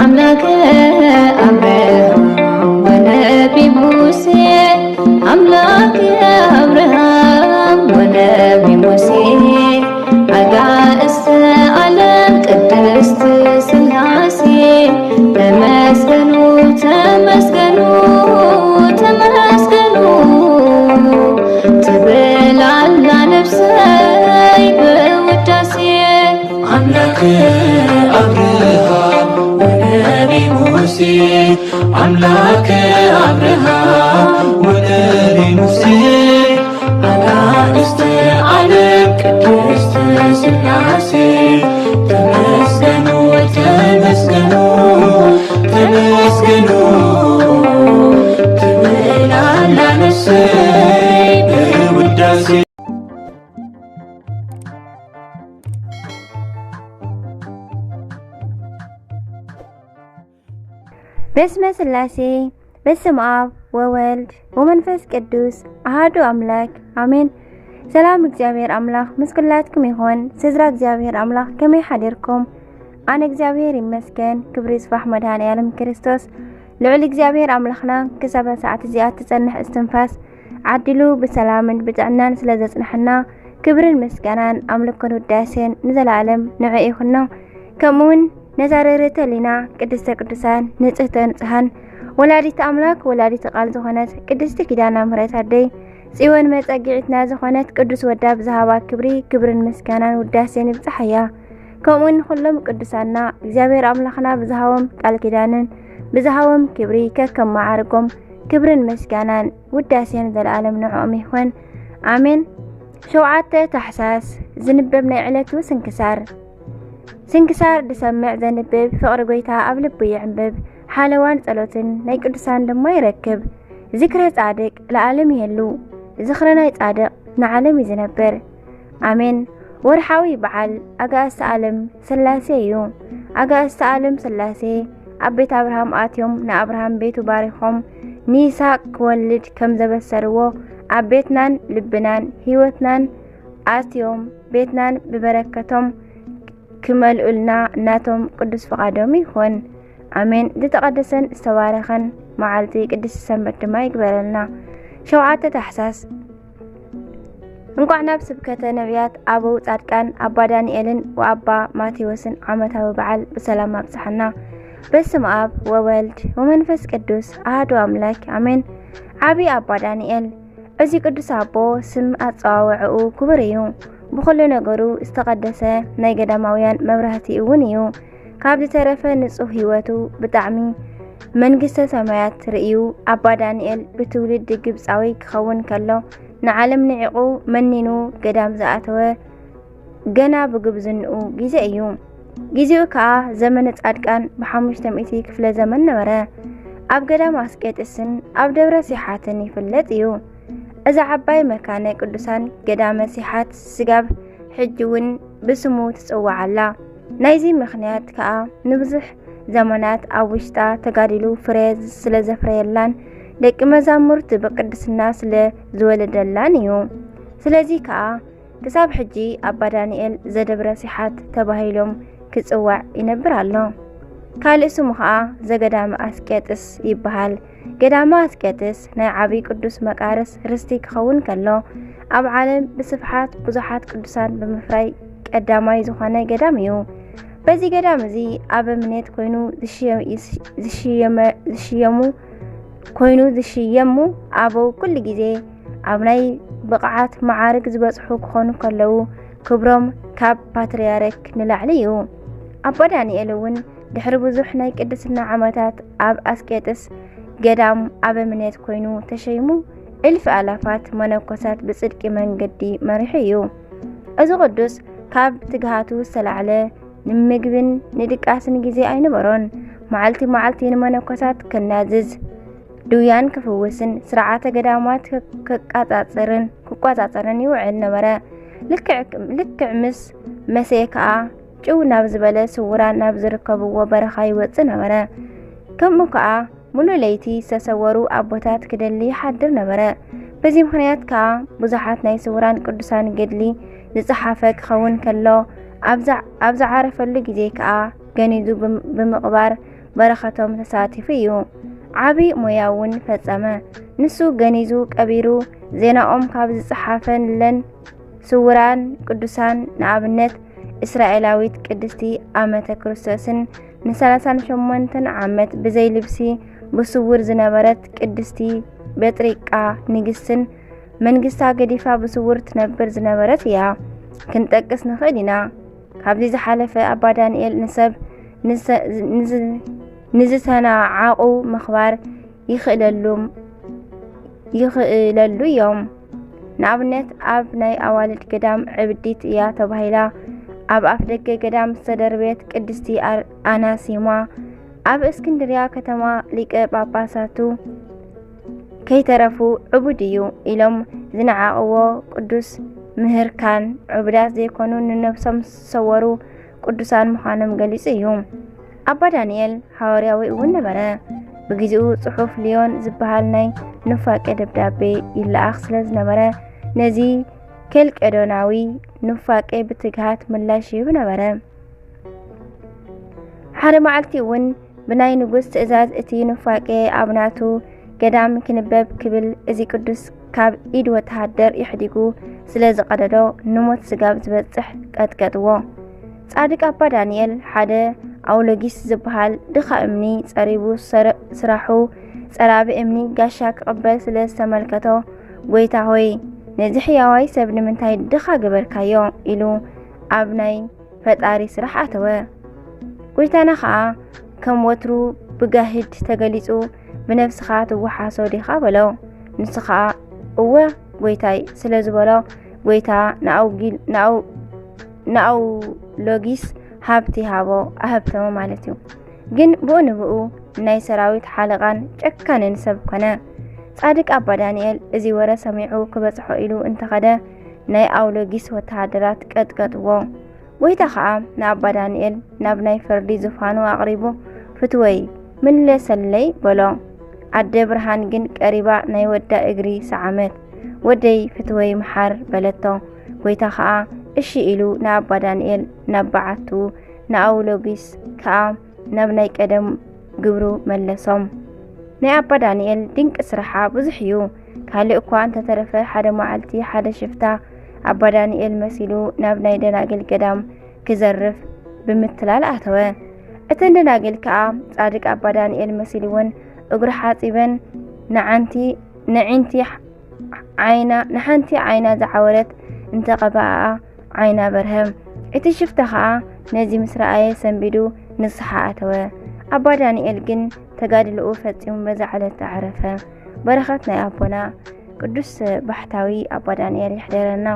አምላከ አብርሃም ወነቢ ሙሴ፣ አምላከ አብርሃም ወነቢ ሙሴ፣ አጋእዝተ ዓለም ቅድስት ሥላሴ፣ ተመስገኑ፣ ተመስገኑ፣ ተመስገኑ ትብል ኣላ ነፍሰይ ብውዳሴ። አምላከ አብርሃም ወነቢ ሙሴ፣ አምላከ አብርሃም ወነቢ ሙሴ፣ አጋእዝተ ዓለም ቅድስት ሥላሴ፣ ተመስገኑ፣ ተመስገኑ፣ ተመስገኑ ትብል ኣላ ነፍሰይ ብውዳሴ። በስመ ሥላሴ፣ በስመ አብ ወወልድ ወመንፈስ ቅዱስ አሐዱ አምላክ አሜን። ሰላም እግዚኣብሔር ኣምላኽ ምስ ኩላትኩም ይኹን። ስድራ እግዚኣብሔር ኣምላኽ ከመይ ሓዲርኩም? ኣነ እግዚኣብሔር ይመስገን፣ ክብሪ ይስፋሕ መድኃኔ ዓለም ክርስቶስ። ልዑል እግዚኣብሔር ኣምላኽና ክሳብ ሰዓት እዚኣ ትጸንሕ እስትንፋስ ዓዲሉ ብሰላምን ብጥዕናን ስለ ዘጽንሐና ክብርን ምስጋናን ኣምልኮን ውዳሴን ንዘለዓለም ንዑ ይኹኖ። ከምኡውን ነዛ ርርተ ሊና ቅድስተ ቅዱሳን ንጽህተ ንጽሃን ወላዲት ኣምላክ ወላዲት ቃል ዝኾነት ቅድስቲ ኪዳነ ምሕረት ኣደይ ጽዮን መጸጊዒትና ዝኾነት ቅዱስ ወዳ ብዝሃባ ክብሪ ክብርን ምስጋናን ውዳሴን ይብጽሓያ። ከምኡውን ንኹሎም ቅዱሳና እግዚኣብሔር ኣምላኽና ብዝሃቦም ቃል ኪዳንን ብዝሃቦም ክብሪ ከከም መዓርጎም ክብርን ምስጋናን ውዳሴን ዘለዓለም ንዕኦም ይኹን። ኣሜን። ሸውዓተ ታሕሳስ ዝንበብ ናይ ዕለቱ ስንክሳር። ስንክሳር ዝሰምዕ ዘንብብ ፍቕሪ ጎይታ ኣብ ልቡ ይዕንብብ፣ ሓለዋን ጸሎትን ናይ ቅዱሳን ድማ ይረክብ። ዝክረ ጻድቅ ለዓለም ይሄሉ፣ ዝኽረ ናይ ጻድቅ ንዓለም እዩ ዝነብር። ኣሜን። ወርሓዊ በዓል ኣጋእዝተ ዓለም ሥላሴ እዩ። ኣጋእዝተ ዓለም ሥላሴ ኣብ ቤት ኣብርሃም ኣትዮም ንኣብርሃም ቤቱ ባሪኾም ንይስሐቅ ክወልድ ከም ዘበሰርዎ ኣብ ቤትናን ልብናን ሕይወትናን ኣትዮም ቤትናን ብበረከቶም ክመልኡልና እናቶም ቅዱስ ፍቓዶም ይኹን። ኣሜን። ዝተቐደሰን ዝተባረኸን መዓልቲ ቅድስቲ ሰንበት ድማ ይግበረልና። ሸውዓተ ታሕሳስ እንቋዕ ናብ ስብከተ ነቢያት ኣበው ጻድቃን ኣባ ዳንኤልን ወኣባ ማቴዎስን ዓመታዊ በዓል ብሰላም ኣብጽሓና። በስመ ኣብ ወወልድ ወመንፈስ ቅዱስ ኣሐዱ ኣምላክ ኣሜን። ዓቢ ኣባ ዳንኤል። እዚ ቅዱስ ኣቦ ስም ኣጸዋውዕኡ ክቡር እዩ። ብኹሉ ነገሩ ዝተቐደሰ ናይ ገዳማውያን መብራህቲ እውን እዩ። ካብ ዝተረፈ ንጹህ ህይወቱ ብጣዕሚ መንግስተ ሰማያት ርእዩ ኣባ ዳንኤል ብትውልዲ ግብጻዊ ክኸውን ከሎ ንዓለም ንዒቑ መኒኑ ገዳም ዝኣተወ ገና ብጉብዝንኡ ግዜ እዩ። ግዜኡ ከኣ ዘመነ ጻድቃን ብሓሙሽተ ሚእቲ ክፍለ ዘመን ነበረ። ኣብ ገዳም ኣስቄጥስን ኣብ ደብረ ሲሓትን ይፍለጥ እዩ። እዛ ዓባይ መካነ ቅዱሳን ገዳመ ሲሓት ስጋብ ሕጂ እውን ብስሙ ትጽዋዕ ኣላ። ናይዚ ምኽንያት ከኣ ንብዙሕ ዘመናት ኣብ ውሽጣ ተጋዲሉ ፍረ ስለ ዘፍረየላን ደቂ መዛሙርት ብቅድስና ስለ ዝወለደላን እዩ። ስለዚ ከኣ ክሳብ ሕጂ ኣባ ዳንኤል ዘደብረ ሲሓት ተባሂሎም ክጽዋዕ ይነብር ኣሎ። ካልእ ስሙ ኸኣ ዘገዳመ ኣስቄጥስ ይበሃል። ገዳመ ኣስቄጥስ ናይ ዓቢ ቅዱስ መቃርስ ርስቲ ክኸውን ከሎ፣ ኣብ ዓለም ብስፍሓት ብዙሓት ቅዱሳን ብምፍራይ ቀዳማይ ዝኾነ ገዳም እዩ። በዚ ገዳም እዚ ኣበምኔት ኮይኑ ዝሽየ-፣ ዝሽየመ-፣ ዝሽየሙ ኮይኑ ዝሽየሙ ኣበው ኩሉ ግዜ ኣብ ናይ ብቕዓት መዓርግ ዝበጽሑ ክኾኑ ከለዉ፣ ክብሮም ካብ ፓትርያርክ ንላዕሊ እዩ። ኣባ ዳንኤል እውን ድሕሪ ብዙሕ ናይ ቅድስና ዓመታት ኣብ ኣስቄጥስ ገዳም ኣበምኔት ኮይኑ ተሸይሙ፣ እልፊ ኣላፋት መነኮሳት ብጽድቂ መንገዲ መሪሑ እዩ። እዚ ቅዱስ ካብ ትግሃቱ ዝተላዕለ ንምግብን ንድቃስን ግዜ ኣይነበሮን። መዓልቲ መዓልቲ ንመነኮሳት ክናዝዝ፣ ድውያን ክፍውስን ስርዓተ ገዳማት ከ-፣ ከቃጻጽርን ክቆጻጸርን ይውዕል ነበረ። ልክዕ፣ ልክዕ ምስ መሰየ ከኣ ጭው ናብ ዝበለ ስውራን ናብ ዝርከብዎ በረኻ ይወጽእ ነበረ። ከምኡ ከኣ ምሉእ ለይቲ ዝተሰወሩ ኣቦታት ክደሊ ይሓድር ነበረ። በዚ ምኽንያት ከኣ ብዙሓት ናይ ስውራን ቅዱሳን ገድሊ ዝጸሓፈ ክኸውን ከሎ፣ ኣብ ዝዓ-፣ ኣብ ዝዓረፈሉ ግዜ ከኣ ገኒዙ ብምቕባር በረኸቶም ተሳቲፉ እዩ። ዓቢ ሞያ እውን ፈጸመ። ንሱ ገኒዙ ቀቢሩ፣ ዜናኦም ካብ ዝጸሓፈለን ስውራን ቅዱሳን፣ ንኣብነት እስራኤላዊት ቅድስቲ ኣመተ ክርስቶስን ንሰላሳን ሸሞንተን ዓመት ብዘይ ልብሲ ብስውር ዝነበረት ቅድስቲ በጥሪቃ ንግስትን መንግስታ ገዲፋ ብስውር ትነብር ዝነበረት እያ ክንጠቅስ ንኽእል ኢና። ካብዚ ዝሓለፈ ኣባ ዳንኤል ንሰብ ንዝተናዓቑ ምኽባር ይኽእለሉ እዮም። ንኣብነት ኣብ ናይ ኣዋልድ ገዳም ዕብዲት እያ ተባሂላ ኣብ ኣፍ ደገ ገዳም ዝተደርበየት ቅድስቲ ኣናሲማ ኣብ እስክንድርያ ከተማ ሊቀ ጳጳሳቱ ከይተረፉ ዕቡድ እዩ ኢሎም ዝነዓቕዎ ቅዱስ ምህርካን ዕቡዳት ዘይኮኑ ንነብሶም ዝሰወሩ ቅዱሳን ምዃኖም ገሊጹ እዩ። ኣባ ዳንኤል ሃዋርያዊ እውን ነበረ። ብግዜኡ ጽሑፍ ልዮን ዝበሃል ናይ ኑፋቄ ደብዳቤ ይለኣኽ ስለ ዝነበረ ነዚ ኬልቄዶናዊ ኑፋቄ ብትግሃት ምላሽ ይህብ ነበረ። ሓደ መዓልቲ እውን ብናይ ንጉስ ትእዛዝ እቲ ኑፋቄ ኣብ ናቱ ገዳም ክንበብ ክብል እዚ ቅዱስ ካብ ኢድ ወተሃደር ይሕዲጉ ስለ ዝቐደዶ ንሞት ስጋብ ዝበጽሕ ቀጥቀጥዎ። ጻድቅ ኣባ ዳንኤል ሓደ ኣውሎጊስ ዝበሃል ድኻ እምኒ ጸሪቡ ስራሑ ጸራቢ እምኒ ጋሻ ክቕበል ስለ ዝተመልከቶ፣ ጎይታ ሆይ፣ ነዚ ሕያዋይ ሰብ ንምንታይ ድኻ ገበርካዮ? ኢሉ ኣብ ናይ ፈጣሪ ስራሕ ኣተወ። ጎይታና ኸኣ ከም ወትሩ ብጋህድ ተገሊጹ፣ ብነፍስኻ ትወሓሶ ዲኻ? በሎ። ንሱ ኸኣ እወ ጎይታይ ስለ ዝበሎ፣ ጎይታ ንኣውጊል ንኣው ንኣውሎጊስ ሃብቲ ሃቦ፣ ኣሀብተሞ ማለት እዩ። ግን ብኡ ንብኡ ናይ ሰራዊት ሓለቓን ጨካንን ሰብ ኮነ። ጻድቅ ኣባ ዳንኤል እዚ ወረ ሰሚዑ ክበጽሖ ኢሉ እንተኸደ ናይ ኣውሎጊስ ወተሃደራት ቀጥቀጥዎ። ጎይታ ኸኣ ንኣባ ዳንኤል ናብ ናይ ፍርዲ ዙፋኑ ኣቕሪቡ፣ ፍትወይ ምለሰለይ በሎ። ኣደ ብርሃን ግን ቀሪባ ናይ ወዳ እግሪ ሰዓመት። ወደይ ፍትወይ ምሓር በለቶ። ጎይታ ኸኣ እሺ ኢሉ ንኣባ ዳንኤል ናብ በዓቱ ንኣውሎጊስ ከኣ ናብ ናይ ቀደም ግብሩ መለሶም። ናይ ኣባ ዳንኤል ድንቂ ስራሓ ብዙሕ እዩ። ካልእ እኳ እንተተረፈ ሓደ መዓልቲ ሓደ ሽፍታ ኣባ ዳንኤል መሲሉ ናብ ናይ ደናግል ገዳም ክዘርፍ ብምትላል ኣተወ። እተን ደናግል ከኣ ጻድቅ ኣባ ዳንኤል መሲልወን እግሩ ሓጺበን ንዓንቲ ንዒንቲ ዓይና ንሓንቲ ዓይና ዝዓወረት እንተቐባኣ ዓይና በርሀ። እቲ ሽፍታ ኸኣ ነዚ ምስ ረኣየ ሰንቢዱ ንስሓ ኣተወ። ኣባ ዳንኤል ግን ተጋድልኡ ፈጺሙ በዛ ዕለት ኣዕረፈ። በረኸት ናይ ኣቦና ቅዱስ ባሕታዊ ኣባ ዳንኤል ይሕደረና።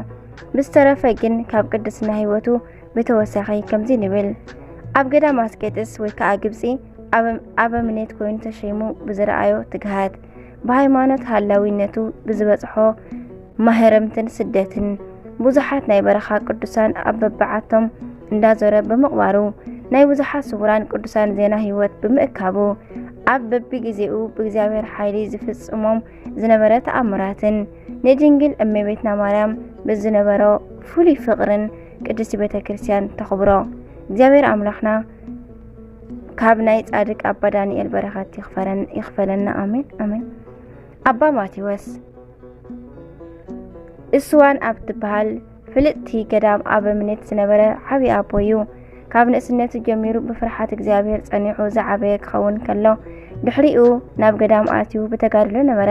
ብዝተረፈ ግን ካብ ቅድስና ህይወቱ ብተወሳኺ ከምዚ ንብል። ኣብ ገዳም ኣስቄጥስ ወይ ከኣ ግብጺ ኣበምኔት ኮይኑ ተሸይሙ ብዝረኣዮ ትግሃት ብሃይማኖት ሃላዊነቱ ብዝበጽሖ ማህረምትን ስደትን ብዙሓት ናይ በረኻ ቅዱሳን ኣብ በብዓቶም እንዳዞረ ብምቕባሩ ናይ ብዙሓት ስውራን ቅዱሳን ዜና ህይወት ብምእካቡ ኣብ በብግዜኡ ብእግዚኣብሔር ሓይሊ ዝፍጽሞም ዝነበረ ተኣምራትን ንድንግል እመቤትና ማርያም ብዝነበሮ ፍሉይ ፍቕርን ቅድስቲ ቤተ ክርስቲያን ተኽብሮ። እግዚኣብሔር ኣምላኽና ካብ ናይ ጻድቅ ኣባ ዳንኤል በረኸት ይኽፈረን- ይኽፈለና። ኣሜን ኣሜን። ኣባ ማቴዎስ እስዋን ኣብ ትበሃል ፍልጥቲ ገዳም ኣበምኔት ዝነበረ ዓብዪ ኣቦ እዩ። ካብ ንእስነቱ ጀሚሩ ብፍርሓት እግዚኣብሔር ጸኒዑ ዝዓበየ ክኸውን ከሎ ድሕሪኡ ናብ ገዳም ኣትዩ ብተጋድሎ ነበረ።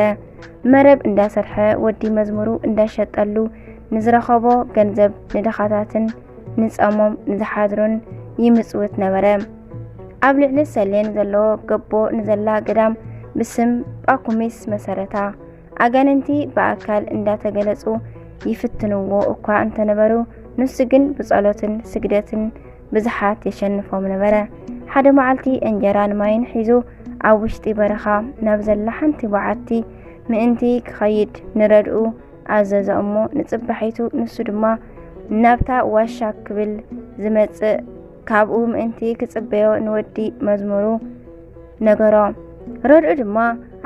መረብ እንዳሰርሐ ወዲ መዝሙሩ እንዳሸጠሉ ንዝረኸቦ ገንዘብ ንድኻታትን ንጸሞም ንዝሓድሩን ይምጽውት ነበረ። ኣብ ልዕሊ ሰሌን ዘለዎ ገቦ ንዘላ ገዳም ብስም ጳኩሚስ መሰረታ። ኣጋንንቲ ብኣካል እንዳተገለጹ ይፍትንዎ እኳ እንተነበሩ ንሱ ግን ብጸሎትን ስግደትን ብዙሓት የሸንፎም ነበረ። ሓደ መዓልቲ እንጀራን ማይን ሒዙ ኣብ ውሽጢ በረኻ ናብ ዘላ ሓንቲ በዓቲ ምእንቲ ክኸይድ ንረድኡ ኣዘዞ እሞ ንጽባሒቱ ንሱ ድማ ናብታ ዋሻ ክብል ዝመጽእ ካብኡ ምእንቲ ክጽበዮ ንወዲ መዝሙሩ ነገሮ። ረድኡ ድማ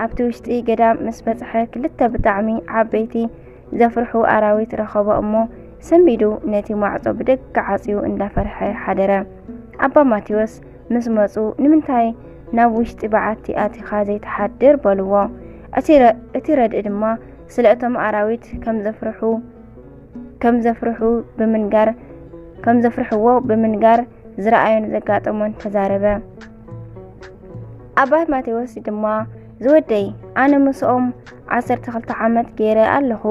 ኣብቲ ውሽጢ ገዳም ምስ በጽሐ ክልተ ብጣዕሚ ዓበይቲ ዘፍርሑ ኣራዊት ረኸቦ እሞ ሰንቢዱ ነቲ ማዕጾ ብደገ ዓጽዩ እንዳፈርሐ ሓደረ። ኣባ ማቴዎስ ምስ መጹ፣ "ንምንታይ ናብ ውሽጢ በዓቲ ኣቲኻ ዘይትሓድር?" በልዎ። እቲ ረ-፣ እቲ ረድኢ ድማ ስለ እቶም ኣራዊት ከም ዘፍርሑ፣ ከም ዘፍርሑ ብምንጋር፣ ከም ዘፍርሕዎ ብምንጋር ዝረኣዮን ዘጋጠሞን ተዛረበ። ኣባ ማቴዎስ ድማ፣ "ዝወደይ፣ ኣነ ምስኦም ዓሰርተ ክልተ ዓመት ገይረ ኣለኹ።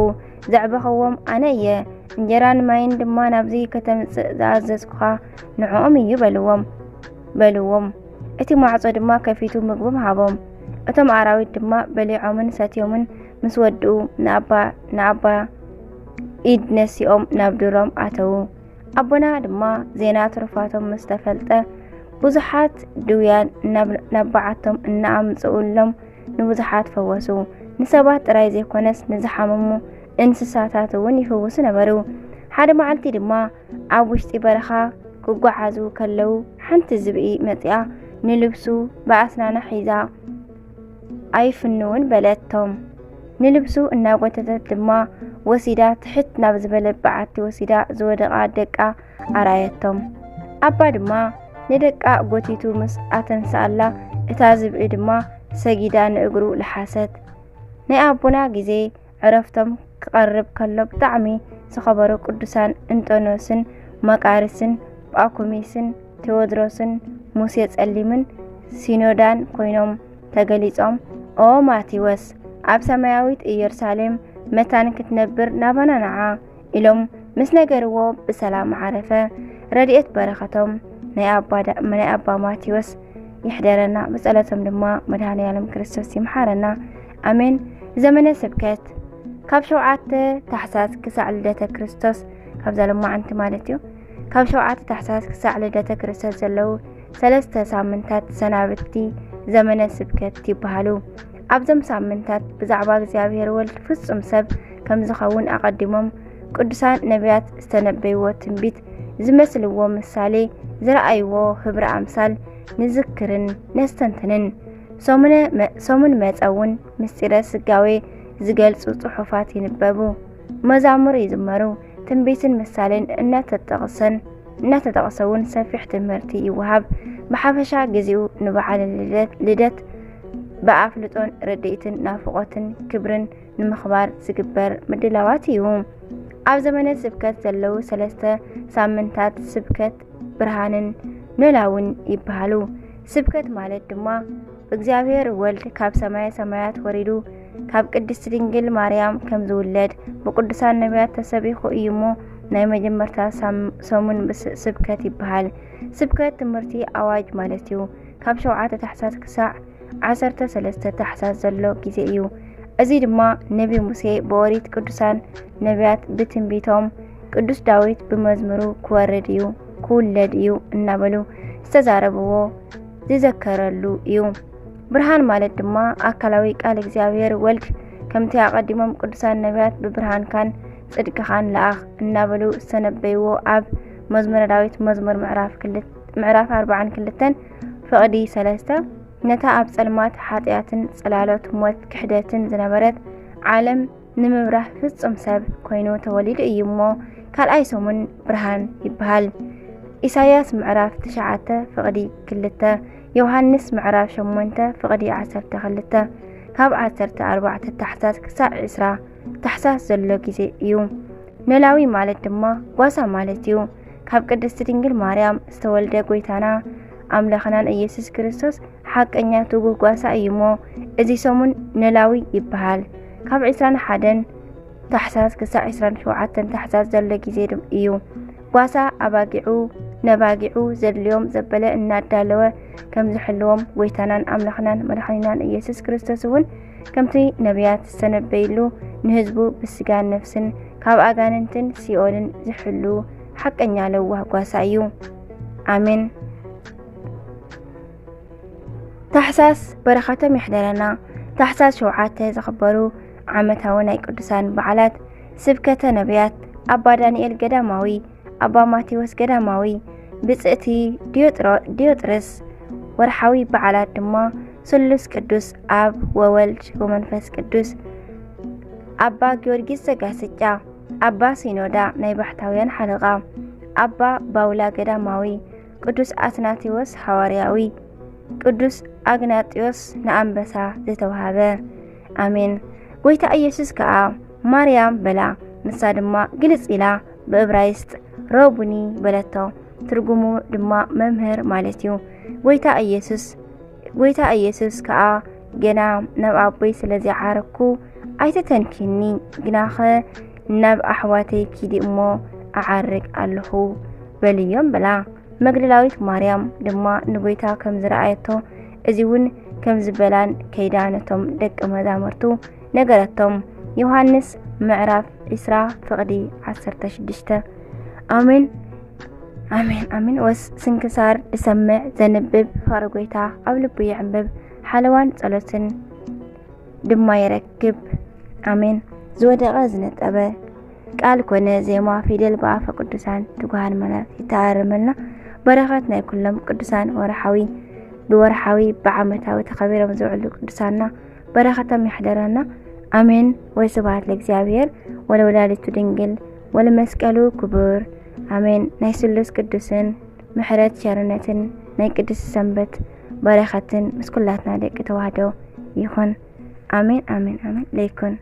ዘዕበኽዎም ኣነ እየ። እንጀራን ማይን ድማ ናብዚ ከተምጽእ ዝኣዘዝኩኻ ንዕኦም እዩ" በልዎም፣ በልዎም። እቲ ማዕጾ ድማ ከፊቱ ምግቦም ሃቦም። እቶም ኣራዊት ድማ በሊዖምን ሰትዮምን ምስ ወድኡ ንኣባ፣ ንኣባ ኢድ ነሲኦም ናብ ዱሮም ኣተዉ። ኣቦና ድማ ዜና ትሩፋቶም ምስ ተፈልጠ፣ ብዙሓት ድውያን ናብ፣ ናብ በዓቶም እናኣምጽኡሎም ንብዙሓት ፈወሱ። ንሰባት ጥራይ ዘይኮነስ ንዝሓመሙ እንስሳታት እውን ይፍውሱ ነበሩ። ሓደ መዓልቲ ድማ ኣብ ውሽጢ በረኻ ክጓዓዙ ከለዉ ሓንቲ ዝብኢ መጺኣ ንልብሱ ብኣስናና ሒዛ ኣይፍንውን በለቶም። ንልብሱ እናጎተተት ድማ ወሲዳ ትሕት ናብ ዝበለ በዓቲ ወሲዳ ዝወደቓ ደቃ ኣርኣየቶም። ኣባ ድማ ንደቃ ጎቲቱ ምስ ኣተንስኣላ እታ ዝብኢ ድማ ሰጊዳ ንእግሩ ለሓሰት። ናይ ኣቦና ግዜ ዕረፍቶም ክቐርብ ከሎ ብጣዕሚ ዝኸበሩ ቅዱሳን እንጦንዮስን መቃርስን ጳኩሚስን ቴዎድሮስን ሙሴ ጸሊምን ሲኖዳን ኮይኖም ተገሊጾም፣ "ኦ ማቴዎስ፣ ኣብ ሰማያዊት ኢየሩሳሌም መታን ክትነብር ናባና ንዓ" ኢሎም ምስ ነገርዎ ብሰላም ዓረፈ። ረድኤት በረኸቶም ናይ ኣባ ዳ-፣ ናይ ኣባ ማቴዎስ ይሕደረና፣ ብጸሎቶም ድማ መድኃኔ ዓለም ክርስቶስ ይምሓረና። ኣሜን። ዘመነ ስብከት ካብ ሸውዓተ ታሕሳስ ክሳዕ ልደተ ክርስቶስ፣ ካብዛ ሎማዓንቲ ማለት እዩ። ካብ ሸውዓተ ታሕሳስ ክሳዕ ልደተ ክርስቶስ ዘለዉ ሰለስተ ሳምንታት ሰናብቲ ዘመነ ስብከት ይበሃሉ። ኣብዞም ሳምንታት ብዛዕባ እግዚኣብሔር ወልድ ፍጹም ሰብ ከም ዝኸውን ኣቐዲሞም ቅዱሳን ነቢያት ዝተነበይዎ ትንቢት ዝመስልዎ ምሳሌ፣ ዝረኣይዎ ህብረ ኣምሳል ንዝክርን ነስተንትንን። ሰሙነ መ-፣ ሰሙን መጸ እውን ምስጢረ ስጋዌ ዝገልጹ ጽሑፋት ይንበቡ፣ መዛሙር ይዝመሩ፣ ትንቢትን ምሳሌን እናተጠቕሰን፣ እናተጠቕሰ እውን ሰፊሕ ትምህርቲ ይወሃብ። ብሓፈሻ ግዜኡ ንበዓል ልደት፣ ልደት ብኣፍልጦን ርድኢትን ናፍቖትን ክብርን ንምኽባር ዝግበር ምድላዋት እዩ። ኣብ ዘመነ ስብከት ዘለዉ ሰለስተ ሳምንታት ስብከት ብርሃንን ኖላውን ይበሃሉ። ስብከት ማለት ድማ እግዚኣብሔር ወልድ ካብ ሰማየ ሰማያት ወሪዱ ካብ ቅድስት ድንግል ማርያም ከም ዝውለድ ብቅዱሳን ነቢያት ተሰቢኹ እዩ እሞ ናይ መጀመርታ ሳም-፣ ሰሙን ብስ-፣ ስብከት ይበሃል። ስብከት ትምህርቲ ኣዋጅ ማለት እዩ። ካብ ሸውዓተ ታሕሳስ ክሳዕ ዓሰርተ ሰለስተ ታሕሳስ ዘሎ ግዜ እዩ። እዚ ድማ ነቢ ሙሴ ብኦሪት ቅዱሳን ነቢያት ብትንቢቶም ቅዱስ ዳዊት ብመዝሙሩ ክወርድ እዩ፣ ክውለድ እዩ እናበሉ ዝተዛረብዎ ዝዘከረሉ እዩ። ብርሃን ማለት ድማ ኣካላዊ ቃል እግዚኣብሔር ወልድ ከምቲ ኣቐዲሞም ቅዱሳን ነቢያት ብብርሃንካን ጽድቅኻን ለኣኽ እናበሉ ዝተነበይዎ ኣብ መዝሙረ ዳዊት መዝሙር ምዕራፍ ክልተ፣ ምዕራፍ ኣርባዓን ክልተን ፍቕዲ ሰለስተ ነታ ኣብ ጸልማት ሓጢኣትን ጽላሎት ሞት ክሕደትን ዝነበረት ዓለም ንምብራህ ፍጹም ሰብ ኮይኑ ተወሊዱ እዩ እሞ ካልኣይ ሰሙን ብርሃን ይበሃል። ኢሳይያስ ምዕራፍ ትሽዓተ ፍቕዲ ክልተ፣ ዮሃንስ ምዕራፍ ሸሞንተ ፍቕዲ ዓሰርተ ክልተ። ካብ ዓሰርተ ኣርባዕተ ታሕሳስ ክሳዕ ዕስራ ታሕሳስ ዘሎ ግዜ እዩ። ኖላዊ ማለት ድማ ጓሳ ማለት እዩ። ካብ ቅድስቲ ድንግል ማርያም ዝተወልደ ጎይታና ኣምላኽናን ኢየሱስ ክርስቶስ ሓቀኛ ትጉህ ጓሳ እዩ እሞ እዚ ሰሙን ኖላዊ ይበሃል። ካብ ዕስራን ሓደን ታሕሳስ ክሳዕ ዕስራን ሸውዓተን ታሕሳስ ዘሎ ግዜ ድም-፣ እዩ። ጓሳ ኣባጊዑ ነባጊዑ ዘድልዮም ዘበለ እናዳለወ ከም ዝሕልዎም ጎይታናን ኣምላኽናን መድሓኒናን ኢየሱስ ክርስቶስ እውን ከምቲ ነቢያት ዝተነበይሉ ንህዝቡ ብስጋን ነፍስን ካብ ኣጋንንትን ሲኦልን ዝሕሉ ሓቀኛ ለዋህ ጓሳ እዩ። ኣሜን። ታሕሳስ በረኸቶም ይሕደረና። ታሕሳስ ሸውዓተ ዝኽበሩ ዓመታዊ ናይ ቅዱሳን በዓላት፣ ስብከተ ነቢያት፣ ኣባ ዳንኤል ገዳማዊ፣ ኣባ ማቴዎስ ገዳማዊ፣ ብጽእቲ ዲዮጥሮ-፣ ዲዮጥርስ። ወርሓዊ በዓላት ድማ ስሉስ ቅዱስ፣ ኣብ ወወልድ ወመንፈስ ቅዱስ፣ ኣባ ጊዮርጊስ ዘጋስጫ፣ ኣባ ሲኖዳ ናይ ባሕታውያን ሓለቓ፣ ኣባ ባውላ ገዳማዊ፣ ቅዱስ ኣትናቴዎስ ሓዋርያዊ፣ ቅዱስ ኣግናጢዮስ ንኣንበሳ ዝተዋህበ። ኣሜን። ጎይታ ኢየሱስ ከኣ ማርያም በላ። ንሳ ድማ ግልጽ ኢላ ብእብራይስጥ ረቡኒ በለቶ። ትርጉሙ ድማ መምህር ማለት እዩ። ጎይታ ኢየሱስ ጎይታ ኢየሱስ ከኣ ገና ናብ ኣቦይ ስለ ዘይዓረግኩ ኣይተተንኪኒ፣ ግናኸ ናብ ኣሕዋተይ ኪዲ እሞ እዓርግ ኣለኹ በልዮም በላ። መግደላዊት ማርያም ድማ ንጎይታ ከም ዝረኣየቶ እዚ እውን ከም ዝበላን ከይዳ ነቶም ደቂ መዛሙርቱ ነገረቶም። ዮሃንስ ምዕራፍ ዕስራ ፍቕዲ ዓሰርተ ሽዱሽተ። ኣሜን ኣሜን ኣሜን። ወስ ስንክሳር ዝሰምዕ ዘንብብ ፍቕሪ ጎይታ ኣብ ልቡ ይዕንብብ። ሓለዋን ጸሎትን ድማ ይረክብ። ኣሜን። ዝወደቐ ዝነጠበ ቃል ኮነ ዜማ ፊደል ብኣፈ ቅዱሳን ትጉሃን መላእክት ይተኣረመልና። በረኸት ናይ ኩሎም ቅዱሳን ወርሓዊ ብወርሓዊ ብዓመታዊ ተኸቢሮም ዝውዕሉ ቅዱሳንና በረኸቶም ይሕደረና። ኣሜን። ወስብሐት ለእግዚኣብሔር ወለወላዲቱ ድንግል ወለመስቀሉ ክቡር። ኣሜን። ናይ ስሉስ ቅዱስን ምሕረት ቸርነትን ናይ ቅድስቲ ሰንበት በረኸትን ምስ ኩላትና ደቂ ተዋህዶ ይኹን። ኣሜን ኣሜን ኣሜን። ለይኩን